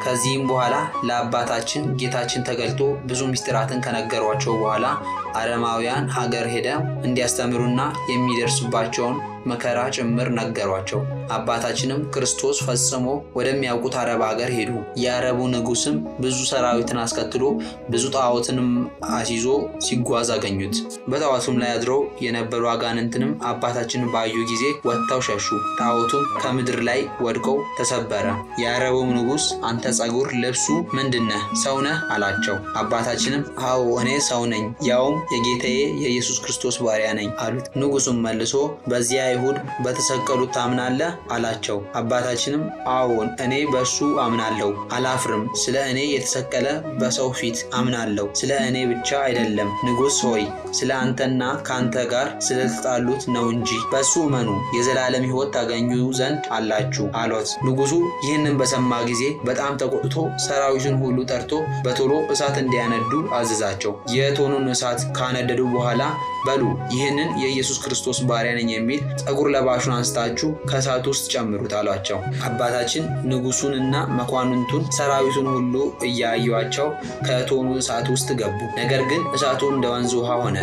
ከዚህም በኋላ ለአባታችን ጌታችን ተገልጦ ብዙ ምስጢራትን ከነገሯቸው በኋላ አረማውያን ሀገር ሄደው እንዲያስተምሩና የሚደርስባቸውን መከራ ጭምር ነገሯቸው። አባታችንም ክርስቶስ ፈጽሞ ወደሚያውቁት አረብ ሀገር ሄዱ። የአረቡ ንጉሥም ብዙ ሰራዊትን አስከትሎ ብዙ ጣዖትንም አስይዞ ሲጓዝ አገኙት። በጣዖቱም ላይ አድረው የነበሩ አጋንንትንም አባታችንን ባዩ ጊዜ ወጥተው ሸሹ። ጣዖቱም ከምድር ላይ ወድቀው ተሰበረ። የአረቡም ንጉሥ አንተ ጸጉር ልብሱ ምንድነህ? ሰው ነህ? አላቸው። አባታችንም አዎ እኔ ሰው ነኝ፣ ያውም የጌታዬ የኢየሱስ ክርስቶስ ባሪያ ነኝ አሉት። ንጉሡም መልሶ በዚያ አይሁድ በተሰቀሉት ታምናለህ? አላቸው። አባታችንም አዎን እኔ በእሱ አምናለሁ፣ አላፍርም። ስለ እኔ የተሰቀለ በሰው ፊት አምናለሁ። ስለ እኔ ብቻ አይደለም ንጉሥ ሆይ፣ ስለ አንተና ከአንተ ጋር ስለተጣሉት ነው እንጂ። በእሱ እመኑ፣ የዘላለም ሕይወት ታገኙ ዘንድ አላችሁ አሎት። ንጉሡ ይህንን በሰማ ጊዜ በጣም ተቆጥቶ ሰራዊቱን ሁሉ ጠርቶ በቶሎ እሳት እንዲያነዱ አዘዛቸው። የእቶኑን እሳት ካነደዱ በኋላ በሉ ይህንን የኢየሱስ ክርስቶስ ባሪያ ነኝ የሚል ጸጉር ለባሹን አንስታችሁ ከእሳት ውስጥ ጨምሩት አሏቸው። አባታችን ንጉሱንና መኳንንቱን ሰራዊቱን ሁሉ እያዩአቸው ከእቶኑ እሳት ውስጥ ገቡ። ነገር ግን እሳቱ እንደ ወንዝ ውሃ ሆነ።